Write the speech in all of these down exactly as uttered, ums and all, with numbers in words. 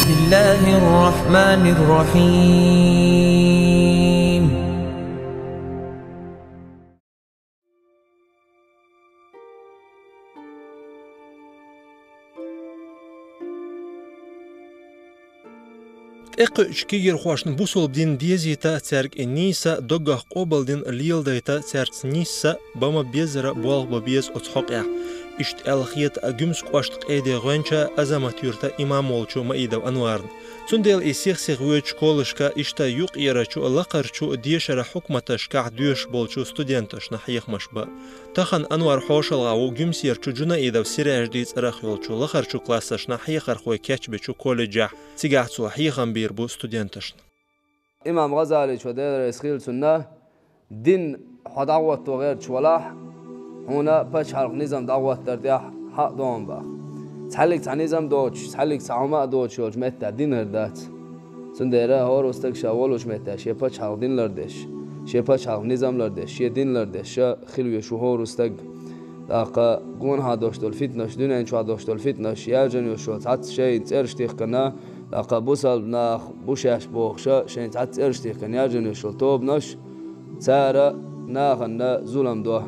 بسم الله الرحمن الرحيم. ТӀекхуьучу кегийрхошна бусалба дин дезийта, цаьрга и нийса, доггах къобалдина леладайта, цаьрца нийса бан ма беззара болх бан беза оцу хьокъехь. Иштта аьлла хета Гуьмсан кӀоштан Къеде гӀоьнча, Азамат-Юьртан имам волчу Маидов Анварна. Цундела и сих-сиха воьдучу школашка, иштта юкъерачу, лакхарчу дешара хьукматашкахь доьшуш болчу студенташна хьехамаш бан. Тахана Анвар хьошалгӀа ву Гуьмсерчу Джунаидов Сиражди цӀарах йолчу лахарчу классашна хьехархой кечбечу колледжехь. Цигахь цо хьехам бийр бу студенташна. Имам ГӀазаличо, Дела реза хила цунна, дин хьо дӀахӀотто гӀерташ валахь, хьуна пачхьалкх низам дӀахӀоттар тӀехь хьаъ догӀун бах. Цхьаьллиг цхьа низам доцуш, цхьаьллиг цхьа хӀума а доцуш йолчу меттехь дин хир дац. Цундела хӀора стаг ша волучу меттехь шен пачхьалкх дин лардеш, шен пачхьалкх низам лардеш, шен дин лардеш ша хила везаш ву хӀора стаг. ТӀаккха гонахьа долуш долу фитнаш, дуьнен чохь долуш долу фитнаш, яжина йолуш йолу цхьацца шайна цӀераш тихкана, тӀаккха бусалба нах бу шаьш бохуша, шайна цхьацца цӀераш тихкана яжина йолуш йолу тобанаш, цара нахана зулам до.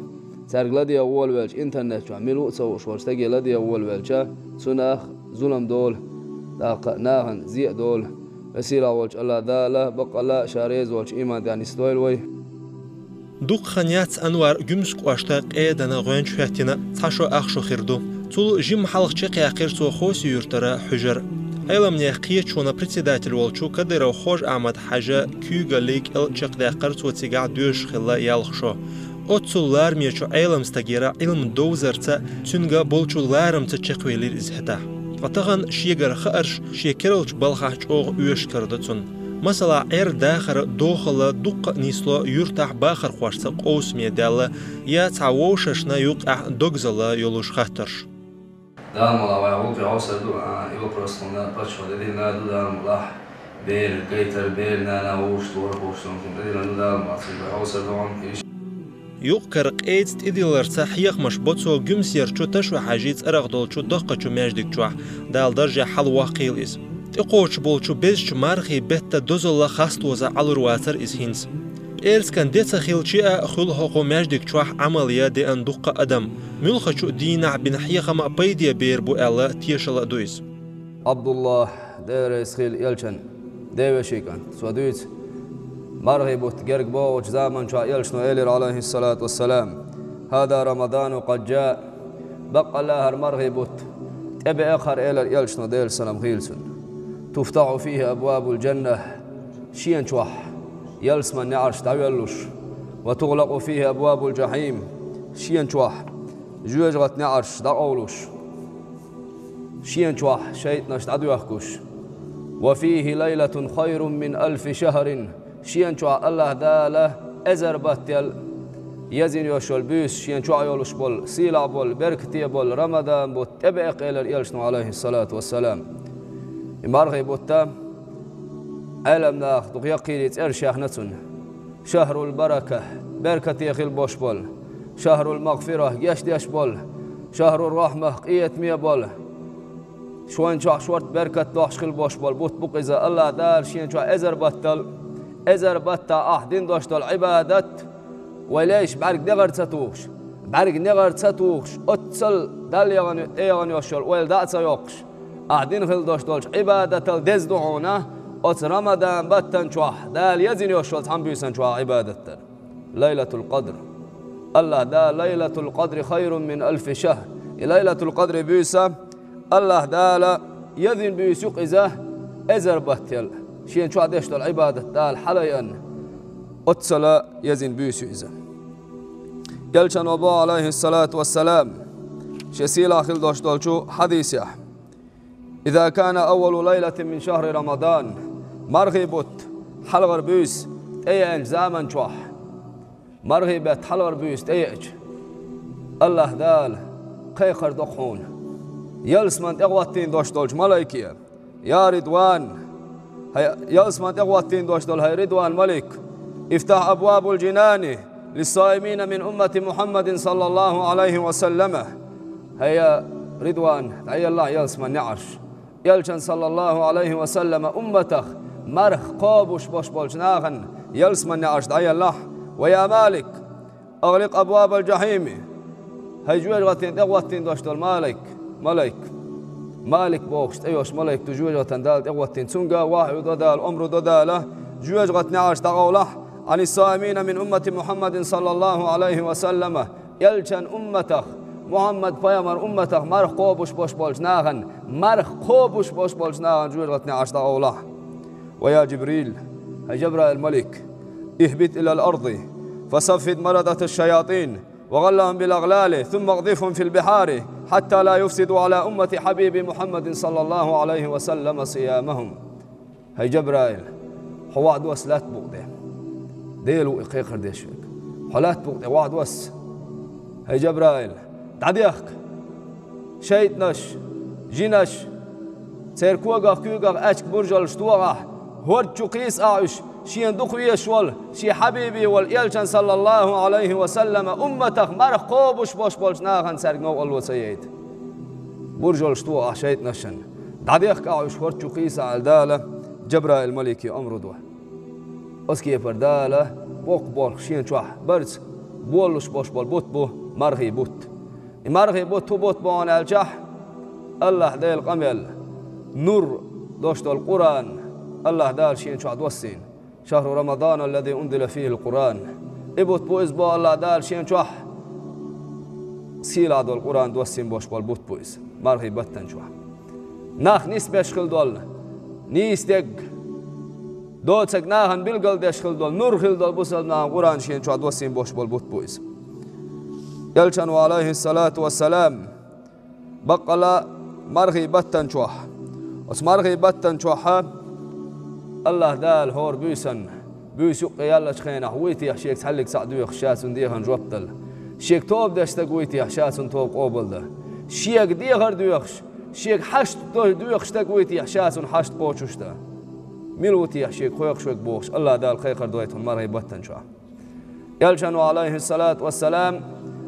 Цаьрга ладегӀа волавелча, интернет чохь мила ву а ца хууш волчу стаге ладегӀа волавелча, цунах зулам долу, тӀаккха нахана зе а долу. Весийлахь волчу АллахӀ Дала баккъалла а ша реза волчу ийман тӀехь нисдойла вай. Дукха хан яц Анвар Гуьмсан кӀоштан Къедана гӀоьнча хӀоьттина, цхьа шо ах шо хир ду. Цул жимма хьалха чекхъяьккхира цо Хоси-Юьртара хьуьжар. Ӏеламнехан кхеташонан председатель волчу Кадыров Хож-Ахьмад-Хьаьжа куьйгаллий кӀел чекхдаьккхира цо цигахь доьшуш хилла ялх шо. Оццул ларамечу Ӏелам стагера Ӏилма довзарца, цуьнга болчу ларамца чекхвелира иза хӀетахь. Ткъа тахана шегара хаарш, шен кералчу балхахь чӀогӀа оьшуш карадо цунна. Масала, Ӏер-дахар дохалла дуккха а нисло юьртахь бахархошца къовсаме даьлла я цхьа вовшашна юккъехь догзалла йолуш хаттарш. Дала мукъ лахь, вай гӀуллакхе хьовсур ду, а, и вопрос хьуна паччахьо тӀедиллина ду, Дала мукъ лахь, бер гайтар, бер нана вовшашца лорахь, вовшашца тӀедиллина ду, Дала мукъ лахь, цига вай хьовсур ду хьуна. Юкъ-кара къеца тӀедилларца хьехамаш бо цо Гуьмсерчу Ташо-Хьаьжин цӀарах долчу даккхачу маьждиг чохь, Дала даржехь хьалаваккхийла иза. ТӀекхочуш болчу безачу мархийн беттан дозалла хастоза Ӏалур вацара иза хӀинца. ПӀераскан де ца хилча а, хуьлу хӀокху маьждиг чохь Ӏамал ян деана дуккха а адам. Муьлххачу дийнахь бина хьехам а пайде бер бу аьлла, тешал а ду иза. Ӏабдуллахь, Дела реза хила, элчан девешин кӀант, цо дуьйцу, мархийн бутт герга богӀучу заман чохь элчано элира, Ӏалайхиссалату вассалам: «ХӀаза Рамадану къад жаа». Баккъалла хӀара мархийн бутт тӀебеа-кх хӀара, элира элчано, Делан салам хийла цунна. «Туфтахьу фихӀи абвабул жанна», шена чохь ялсаман неӀарш дӀайоьллуш, «ва тугӀлакъу фихӀи абвабул жахьим», шена чохь жоьжахатин неӀарш дӀакъовлуш, шена чохь шайтӀанаш дӀадоьхкуш. «Ва фихӀи лайлатун хайрун мин алфи шахӀрин», шена чохь АллахӀ Дала эзар баттал езйина йолуш йолу буьйса, шена чохь йолуш болу, сийлахь болу, беркате болу Рамадан бутт тӀебеа-кх, элира элчано, Ӏалайхиссалату вассалам. И мархийн бутт Ӏеламнаха дукха яккхийрий цӀераш яьхна цунна. «ШахӀрул барака», беркате хила беш болу, «шахӀрул магъфира», гечдеш болу, «шахӀрул рахьма», къинхетаме болу, шена чохь шорта беркат дохьуш хила беш болу бутт бу-кх иза. АллахӀ Дала шена чохь эзар баттал, эзар баттахь ахь дина долуш долу Ӏибадат, вай лайш бӀаьрг негӀар ца тухуш, бӀаьрг негӀар ца тухуш, оццал Далла яхана, тӀеяхана йолуш йолу ойла дӀа а ца йоккхуш, ахь дина хила долуш долчу Ӏибадатал деза ду хьуна оцу Рамадан баттан чохь, Дала езйина йолуш йолу цхьана буьйсан чохь Ӏибадат дар. Лайлатул Къадр. АллахӀ Дала: «Лайлатул къадри хайрун мин алфи шахӀр». И Лайлатул Къадрин буьйса АллахӀ Дала езйина буьйса ю-кх иза, эзар баттал шена чохь деш долу Ӏибадат Дала хьалаайъина, оццал езйина буьйса ю иза. Элчано боху, Ӏалайхиссалату вассалам, шен сийлахь хила долуш долчу хьадисехь: «Иза кана аввалу лайлатин мин шахӀри Рамадан», мархийн бутт хьалхара буьйса тӀееанчу заман чохь, мархийн бетта хьалхара буьйса тӀееача, АллахӀ Дала кхайкхар до-кх хьуна ялсаман тӀе хӀоттийна долуш долчу малайке: «Я Ридван, хӀай ялсаман тӀе хӀоттийна долуш долу хӀай Ридван малик, ифтахь абвабул жинани лиссаимина мин уммати Мухьаммадин саллаллахӀу Ӏалайхи ва саллама». ХӀай Ридван, дӀаеллахь ялсаман неӀарш Элчан, саллаллаху Ӏалайхи ва саллама, умматах марх кхобуш бош болчу нахана ялсаманин неӀарш дӀаеллахь. Ва я Малик, агӀликъ абвабал жахьими. ХӀай жоьжахатин тӀегӀоттийна дош долу малик, малик. Малик бохуш тӀейош малик ду жоьжахатан Дала тӀегӀоттийна. Цунга вахьйу до Дала, омру до Дала, жоьжахатин неӀарш дӀакъовлахь. Ӏани саимина мин уммати Мухаммадин, саллаллаху Ӏалайхи ва саллама. Элчан умматах, Мухаммад пайхамар умматах марх кхобуш бош болчу нахана, марх кхобуш бош болчу нахана жоьжахатин неӀарш дӀакъовлахь. Ва я Жибрил, хӀай Жабраил малик, ихбит илал арди, фасаффид марадаташ шаятин, ва гӀаллахум бил агълали, сумма гӀдифхум фил бихьари, хьатта ла юфсиду гӀала уммати хьабиби Мухаммадин, саллаллаху Ӏалайхи ва саллама, сиямахум. ХӀай Жабраил, хьо ваӀда вас лаьтта букъ тӀе. Дела ву и кхайкхар деш верг. Хьо лаьтта букъ тӀе ваӀда вас. ХӀай Жабраил, дӀадехка шайтӀанаш, жинаш, церан когах, куьйгах аьчка буржалш тохахь, хӀорда чу кхийса ахь уьш, шена дукха везаш волу, шен хьабиби волу элчан, саллаллаху Ӏалайхи ва саллама, умматах марх кхобуш бош болчу нахана цаьрга новкъарло ца яйта. Буржалш тохахь шайтӀанашна. ДӀадехка ахь уьш, хӀорда чу кхийса аьлла Дала Жабраил малике омру до. Оцу кепара Дала боккха болх шен чохь барца боллуш бош болу бутт бу мархий бутт. И мархий бутт хӀун бутт бу хьуна аьлчахь, Аллахь Делан къамел, нур дош долу Къуръан Аллахь Дала шен чохь доссийна. Шахру Рамадан аллази унзила фихил Къуръан. И бутт бу иза бо Аллахь Дала шен чохь сийлахь долу Къуръан доссийна бош болу бутт бу иза, мархий баттан чохь. Нах нисбеш хила долу, нийса дерг, доцург нахана билгал деш хила долу, нур хила долу бусалба нахана Къуръан шен чохь доссийна бош болу бутт бу иза. Элчано, Ӏалайхиссалату вассалам, баккъала мархий баттан чохь. Оцу мархий баттан чохь Аллахь Дала хӀора буьйсанна, буьйса юккъе яллачу хенахь вуй техьа шега цхьаьллиг цхьаъ доьхуш, ша цунна дехарна жоп дала? Шега тоба деш стаг вуй техьа, ша цунна тоба къобалдан? Шега дехар доьхуш, шега хьашт до-, доьхуш стаг вуй техьа, ша цунна хьашт кхочушдан? Мила ву техьа шега кхойкхуш верг бохуш, Аллахь Дала кхайкхар дойту хьуна мархий баттан чохь. Элчано, Ӏалайхиссалату вассалам,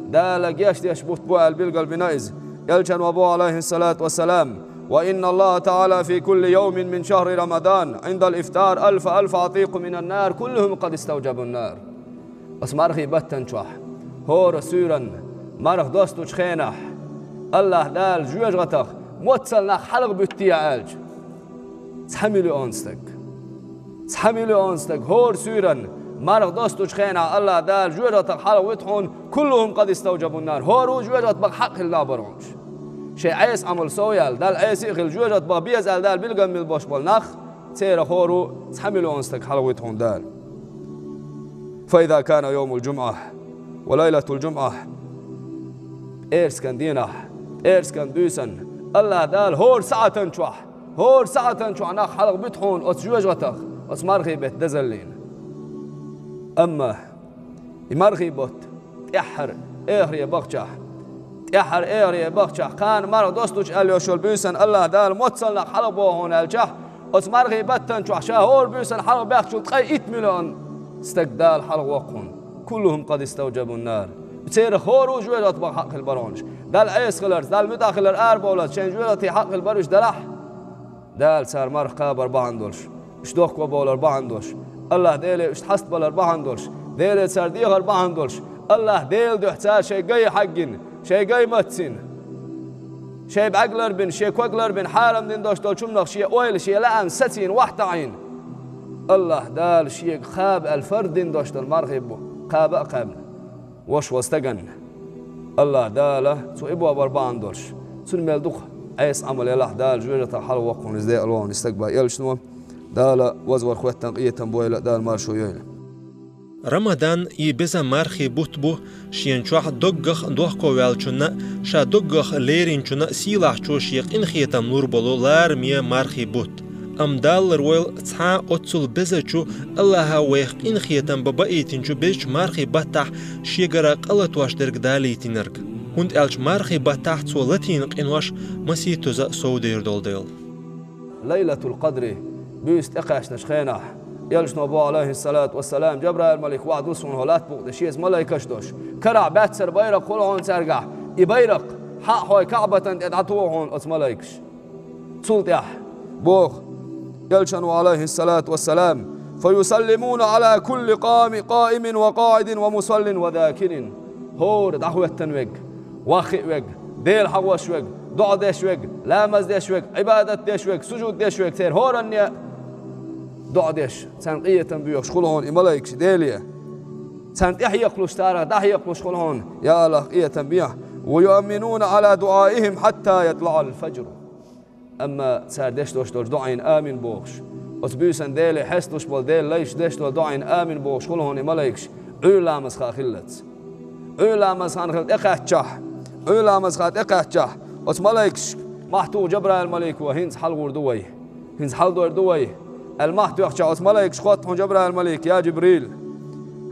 Дала гечдеш бутт бу аьлла билгал бина иза. Элчано бо, Ӏалайхиссалату вассалам: «Ва инна Аллаха таӀала фи кулли йовмин мин шахри Рамадан, Ӏиндал ифтар, алфа, алфа Ӏатикъу минан нар, куллухум къад иставжабун нар». Оцу мархий баттан чохь, хӀора суьйранна марха достучу хенахь, Аллахь Дала жоьжахатах моццал нах хьалха буьттий аьлча, цхьа миллион стаг. Цхьа миллион стаг хӀора суьйранна марха достучу хенахь Аллахь Дала жоьжахатах хьалха вуьту хьуна, куллухум къад иставжабун нар. ХӀора жоьжахат баха хьакъ хилла бара хьуна уьш. Шайн Ӏеса Ӏамал сов яьлла, Далла Ӏеса а хилла, жоьжахат баха беза аьлла Дала билгал мила бош болу нах, церан хӀора цхьа миллион стаг хьалха вуьту хьуна Дала. Фа иза кана йовмул жумӀа ва лайлатул жумӀа. ПӀераскан дийнахь, пӀераскан буьйсанна, Аллахь Дала хӀора сахьтан чохь, хӀора сахьтан чохь нах хьалха буьту хьуна оцу жоьжахатах, оцу мархий беттан дазаллина. Амма и мархий бутт тӀаьххьара эхаре бахчахь, тӀаьххьара эхаре бахчахь, кхана марха достучу аьлла йолуш йолу буьйсанна Аллахь Дала моццал нах хьалха боху хьуна аьлчахь, оцу мархий баттан чохь ша хӀора буьйсанна хьалха баьхначул ткъе итт миллион стаг Дала хьалха воккху хьуна. Куллухум къад иставжабун нар. Церан хӀора жоьжахат баха хьакъ хилла бара хьуна уьш. Далла Ӏеса хиларца, Далла муьтӀахь хилар ара бовларца, шайн жоьжахатий хьакъ хилла бара уьш делахь, Дала цара марха кхабар бахьана долуш, уьш дохко бовлар бахьана долуш, Аллахь Деле уьш хьастабалар бахьана долуш, Деле цара дехар бахьана долуш, Аллахь Делан дуьхьа цара шайн гай хьаггина, шайн гай маццина, шайн бӀаьг ларбина, шен ког ларбина, хьарам дина долуш долчу хӀуманах шен ойла, шен лаам сацийна, вахьтаӀийна. Аллахь Дала шега кхаба аьлла фард дина долуш долу мархий бу кхаба а кхаьбна. Вош волу стагана Аллахь Дала цо и бохур бахьана долуш, цунна мел дукха Ӏеса Ӏамал елахь, Дала жоьжахатах хьалха воккху хьуна иза, декъала вохуна и стаг боху элчано. Дала вазвар хӀоттан къинхетам бойла, Дала маршо йойла. Рамадан и беза мархий бутт бу, шен чохь доггах дохковаьллачунна а, ша доггах леринчунна а сийлахьчо шен къинхетам лур болу лараме мархий бутт. Амма Далла ларвойла цхьа а оццул безачу, Аллахьа вайх къинхетам бан баийтинчу безачу мархий баттахь шегара къа латош дерг далийтинарг. ХӀунда аьлча мархий баттахь цо латийна къинош масийттаза а совдер долу дела. Лайлатул Къадри буьйса тӀекхаьчначу хенахь, элчано боху, Ӏалайхиссалату вассалам, Жабраил малик ваӀда ву суна хьо латта букъ тӀе, шеца малайкаш долуш. Карахь баьццара байракх хуьлу хьуна цаьргахь, и байракх хьаъ хьой Каъбатан тӀе дӀатуху хьуна оцу малайкаш. Цу Цул тӀаьхьа боху Элчано, алайхиссалату вассалам: «Фаюсаллимуна ала кулли къами-, къаимин ва къаидин ва мусаллин ва закирин». ХӀора дӀахӀоьттина верг, ваххиъ верг, Дела хьахош верг, доӀа деш верг, ламаз деш верг, Ӏибадат деш верг, сужуд деш верг, церан хӀоранна доӀа деш, царна къинхетам боьхуш хуьлу хьуна и малайкаш Деле. Царна тӀехьекхалуш, царах дӀахьекхалуш хуьлу хьуна, я АллахӀ, къинхетам бехьа. «Ва юъминуна ала дуаихим хьатта ятлаъал фаджр». Амма цара деш долуш долчу доӀина амин бохуш, оцу буьйсанна Деле хьесталуш болу Делан лайша деш долу доӀина амин бохуш хуьлу хьуна и малайкаш, Ӏуьйра ламаза хан хиллалц. Ӏуьйра ламаза хан хилла тӀекхаьччахь, Ӏуьйра ламаза хан тӀекхаьччахь, оцу малайкашка мохь туху Жабраил-малико: «ХӀинца хьалагӀур ду вай, хӀинца хьаладойр ду вай», аьлла, мохь тоьхчахь, оцу малайкашка хотту хьуна Жабраил-малик: «Я Жибрил,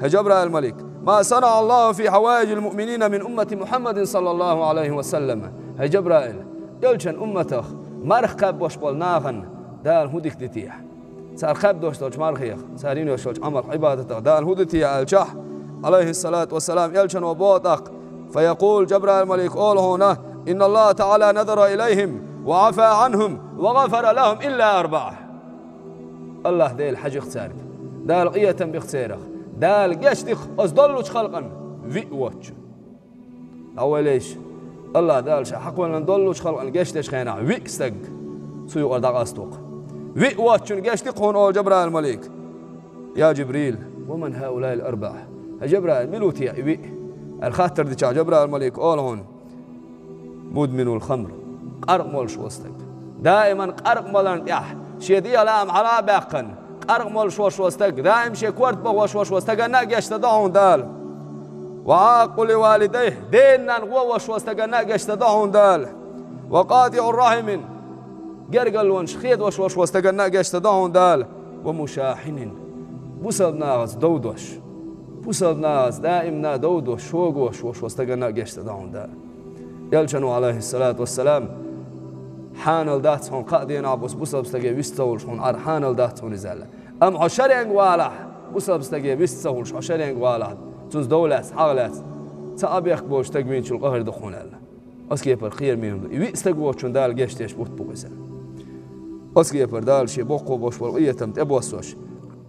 хӀай Жабраил-малик, ма санаӀа Аллаху фи хьаваижил муъминина мин уммати Мухьаммадин саллаллаху Ӏалайхи ва саллам». «ХӀай Жабраил, Элчан умматах марха кхаьббаш болу нахана Дала хӀун дика ди техьа? Цара кхаьбдош долчу мархех, цара йина йолуш йолчу Ӏамал-Ӏибадатах Дала хӀун ди техьа?» аьлчахь, алайхиссалату вассалам, Элчано боху тӀаккха: «Фаякъул», Жабраил-малик олу хьуна: «Инна Аллаха таӀала назара илайхим ва Ӏафа Ӏанхум ва гӀафара лахум илла арбаӀа». АллахӀ Дела хьажих цаьрга. Дала къинхетам бих церах. Дала гечдих оцу доллучу халкъана виъ воцчу. ДӀавоьллийша, АллахӀ Дала ша хьакхоьллина доллучу халкъана гечдечу хенахь виъ стаг, цу юкъара дӀакъаста ву-кх. Виъ воцчунна гечдих хьуна, олу Жабраил-малик. «Я Жибрил, ва ман хьаулаил арбаӀа?» «ХӀай Жабраил, мила ву те и виъ?» аьлла хаттар дичахь, Жабраил-малик олу хьуна: «Мудминул хамр». Къаркъа молуш волу стаг. Даиман къаркъа маларна тӀехь шен дегӀан лаам хьала а баьккхина, къаркъа молуш волуш волу стаг, даим шен корта бохуш волуш волу стаганна а гечдан до хьуна Дала. «Ва Ӏаккъу ли валидайхи», дена-нанна гӀо а волуш волу стаганна а гечдан до хьуна Дала. «Ва къатиӀур рахьимин», гергарлонаш хедош волуш волу стаганна а гечдан до хьуна Дала. «Ва мушахьинин», бусалба нахаца дов дош, бусалба нахаца даимна дов дош, шогош волуш волу стаганна а гечдан до хьуна Дала. Элчано, алайхиссалату вассалам: «Хьанал дац хьуна кхаа денахь бусу бусалба стаге вист ца хуьлуш, хьуна Ӏар хьанал дац хьуна иза», аьлла. Амма хьо шаренга валахь, бусалба стаге вист ца хуьлуш, хьо шаренга валахь, цуьнца дов лаьцна, хьагӀ лаьцна, цхьа а бехк боцуш стаг вийначул къахар ду хьуна аьлла. Оцу кепара кхераме хӀума ду. И виъ стаг воцчунна Дала гечдеш бутт бу иза. Оцу кепара Дала шен боккхо болуш болу къинхетам тӀебоссош.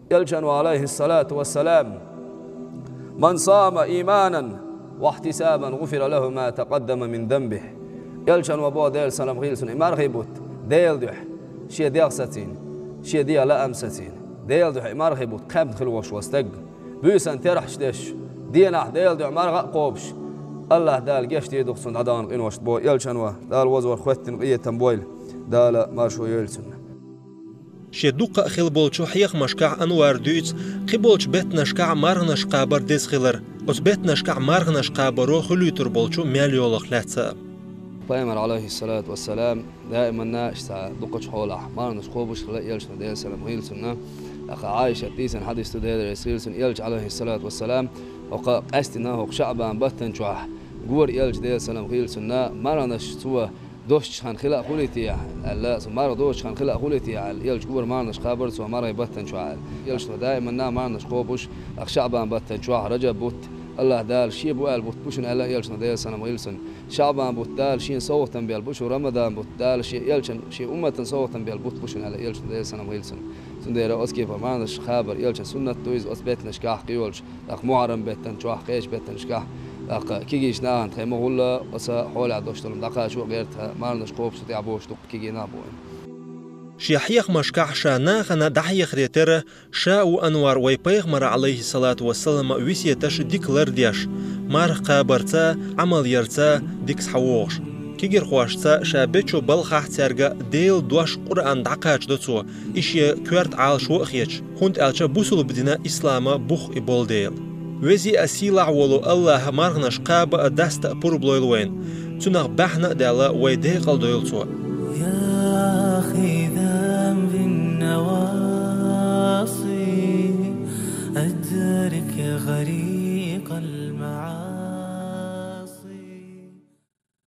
Элчано, алайхиссалату вассалам: «Ман сама ийманан ва ихьтисабан гӀуфира лаху ма такъаддама мин занбихи». Элчано боху, Делан салам хуьлда цунна, и мархий бутт Делан дуьхьа, шен дегӀ сацийна, шен дегӀан лаам сацийна, Делан дуьхьа и мархий бутт кхаьбна хила волуш волу стаг, буьйсанна терахьаш деш, денахь Делан дуьхьа марха а кхобуш, АллахӀ Дала гечдийр ду-кх цунна дӀадахана къиношна, боху Элчано, Дала вазвар хӀоьттина къинхетам бойла, Дала маршо йойла цунна. Шен дуккха а хилла болчу хьехамашкахь Анвара дуьйцу кхиболчу беттанашкахь марханаш кхабар деза хилар. Оцу беттанашкахь марханаш кхабаро хуьлуьйтур болчу мел йолах лаьцна а. Пайхамар, алайхиссалату вассалам, даиманна иштта дукхачу хьолахь марханаш кхобуш хилла Элчано, Делан салам хуьлда цунна. ТӀаккха Ӏайшат дийцина хьадис ду, Дела реза хуьлда цунна, Элча, алайхиссалату вассалам, хӀокху къаьстина, хӀокху ШаӀбан баттана чохь гора Элча, Делан салам хуьлда цунна, марханаш цо досчу хан хила а хуьлий те аьлла, со марха доцчу хан хила а хуьлий те аьлла, Элча гора марханаш кхабар цо мархий баттана чохь аьлла. Элчано даиманна марханаш кхобуш, ТӀаккха ШаӀбан баттана чохь, Раджаб бутт, АллахӀ Дала шен бу аьлла бутт бу шуна аьлла Элчано, Делан салам хуьлда цунна. ШаӀбан бутт Дала шена совгӀатам белла бу шу, Рамадан бутт Дала шен Элчан, шен умматан совгӀатам белла бутт бу шуна аьлла Элчано, Делан салам хуьлда цунна. Цундела оцу кепара марханаш кхабар Элчан суннат ду иза, оцу беттанашкахь кхийолуш, тӀаккха Мухьаррам беттана чохь, кхечу беттанашкахь, тӀаккха кегийчу нахана тхайн ма хуьлла оцу хьолехь дош долу дӀакхачо а гӀерта, марханаш кхобуш ду тӀехь бохуш дуккха кегий нах бу вайн. Шен хьехамашкахь ша нахана дӀахьехаре терра, ша а ву Анвар вай пайхамара, алайхиссалату вассалама, весеташ дика лардеш, марха кхабарца, Ӏамал ярца дика схьавогӀуш. Кегирхошца ша бечу балхахь цаьрга Делан дош Къуръан дӀакхачадо цо, и шен коьрта Ӏалашо а хеташ, хӀунда аьлча бусулба дина ислама бух и болу дела. Веза а сийлахь а волу АллахӀа марханаш кхаба а, даста а пурба лойла вайна. Цунах баьхна а даьлла, вай декъала дойла цо.